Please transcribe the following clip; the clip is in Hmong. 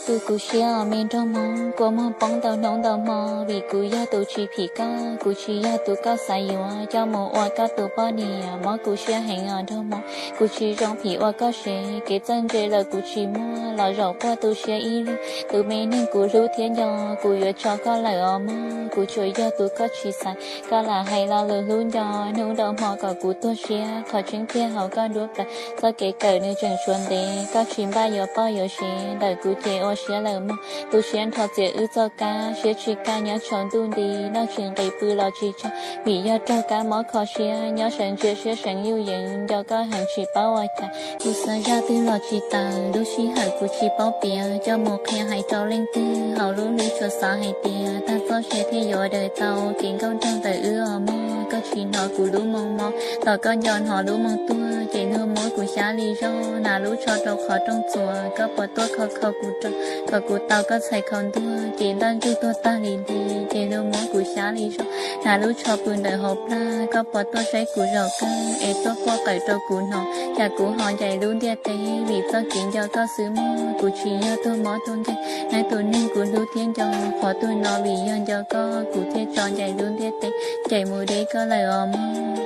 Kuv siab os me nraug Hmoob, kua muag poob ntau hnub ntau hmo, vim kuv yog tus tsis phim koj, kuv tsis yog tus koj xav yuav coj mus ua koj tus poj niam. Mob kuv siab heev os nraug Hmoob, kuv tsis zoo phim ua koj sev, kev txawj ntse lawm kuv tsis muaj, los zaum quaj tu siab ib leeg. Tus me neeg kuv hlub thiab nco, kuv yuav tso koj lawm os mog, kuv tsuas yog tus koj tsis xaiv, koj lam hais lo lus hlub nco, hnub nrau hmo kom kuv tuag siab, qhov tseeb tiag hauv koj duab plaws, txoj kev kawm nws tseem tshuav ntev, koj tsis npaj yuav poj yuav sev, ntawm kuv ces ua siab lawm mog, tu siab nrho txias wb txoj kab, siab tsis kaj nyob tsaus ntuj nti, noj tsis nqis pw los tsis tsaug, vim yog raug kab mob kho siab, nyob sawv ntsia siab seev yuj yees, nco koj heev tsis paub ua cas, kuv xav zaj twg los tsis tawm, lub sij hawm kuv tsis paub piav, coj mus qhia hais rau leej twg, hauv lub hlwb tsuas xav hais tias, tag txoj sia thiaj yuav daws tau, kev nkauj nraug ntawm wb os mog, koj tsis hnov kuv lub moo mob, tos koj nco hnov lub moo tuag, ces luag muab kuv xyab li zog, hnav lub tsho rau qhov rooj txuas, koj puas tuaj kho kho kuv rau, kom kuv tau koj txhais khaus ntuag, ces ntaj ntsug tuag tag li nti, ces luag muab kuv xyab li zog, hnav lub tsho pw ntawm hauv plag, koj puas tuaj saib kuv zaum kawg, es tuaj quaj qawm rau kuv hnov, cas kuv ho ncaim lub ntiaj teb, vim txoj kev nco koj xwb mog, kuv tsis yog tuag mob tuag nkeeg, neb tus neeg kuv hlub thiab nco, qhov twg no vim yog nco koj, kuv thiaj tso ncaim lub ntiaj teb, ncaim mus deb koj lawm os mog.